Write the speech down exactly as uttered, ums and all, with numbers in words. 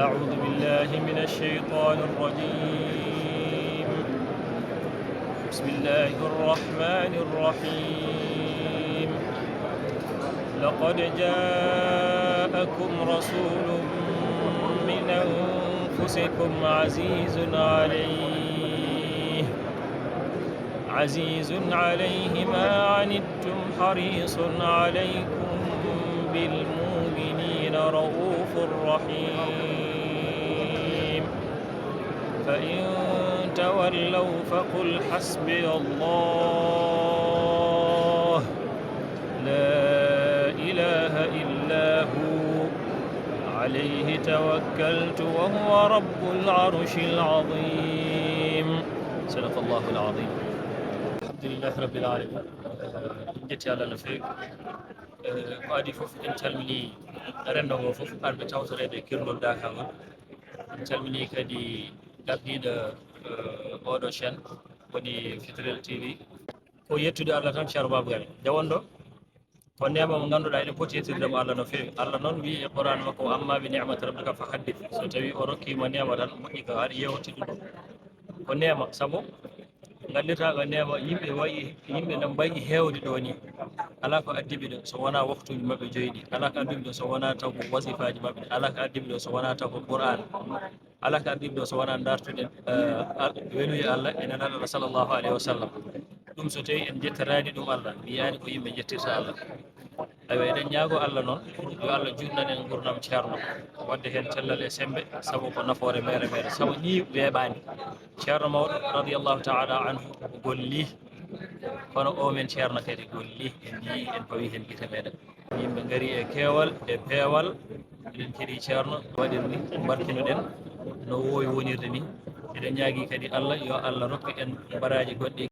أعوذ بالله من الشيطان الرجيم. بسم الله الرحمن الرحيم. لقد جاءكم رسول من أنفسكم عزيز عليه عزيز عليه ما عنتم حريص عليكم بالمؤمنين رءوف رحيم. فإن تولوا فقل حسبي الله لا إله إلا هو عليه توكلت وهو رب العرش العظيم. صدق الله العظيم. الحمد لله رب العالمين. En njetti Allah no feewi. Eh, ko adii fof, en calminii renndo ngoo fof, arɓe tawtoreede e kirlol Daaka ngol. En calminii kadi gardiiɗo, eh, ooɗo chaîne, woni Fitrel T V. Ko yettude Allah tan, Ceerno Baaba Gari. Nde wonɗo, ko neema mo ngannduɗaa eɗen poti yettirde mo Allah no feewi. Allah noon wiyi e Qur'aan makko, "Wa amma bi ni'mati rabbika fa haddith." So tawii o rokkii ma neema tan, moƴƴi ko aɗa yeewtida ɗum. Ko neema, sabu nganndirtaa ko neema, yimɓe wayi, yimɓe no mbayi heewde ɗo ni. Alaa ko addiɓe ɗo so wonaa waktuuji maɓɓe joyi ɗi. Alaa ko addiɓe ɗo so wonaa taw ko wasifaaji maɓɓe. Alaa ko addiɓe ɗo so wonaa taw ko Qur'aan. Alaa ko addiɓe ɗo so wonaa ndartude, eh, Al-, weluye Allah e Nelaaɗo Allah sallallahu alayhi wa sallam. Ɗum so tawii en njettataani ɗum Allah, mi yiyaani ko yimɓe njettirta Allah. Awa, eɗen ñaagoo Allah noon, yo Allah juutnan en nguurndam Ceerno, waɗde heen cellal e semmbe, sabu ko nafoore meere meere, sabu nii weeɓaani. Ceerno mawɗo, radiyallahu ta'ala anhu, gollii, kono oo men Ceerno kadi gollii, en njiyii, en pawii heen gite meeɗen. Yimɓe ngarii e keewal, e peewal, eɗen keɗii Ceerno, waɗir ni, mbarkino-ɗen, no woowi wonirde ni. Eɗen ñaagii kadi Allah, yo Allah rokku en mbaraaji goɗɗi.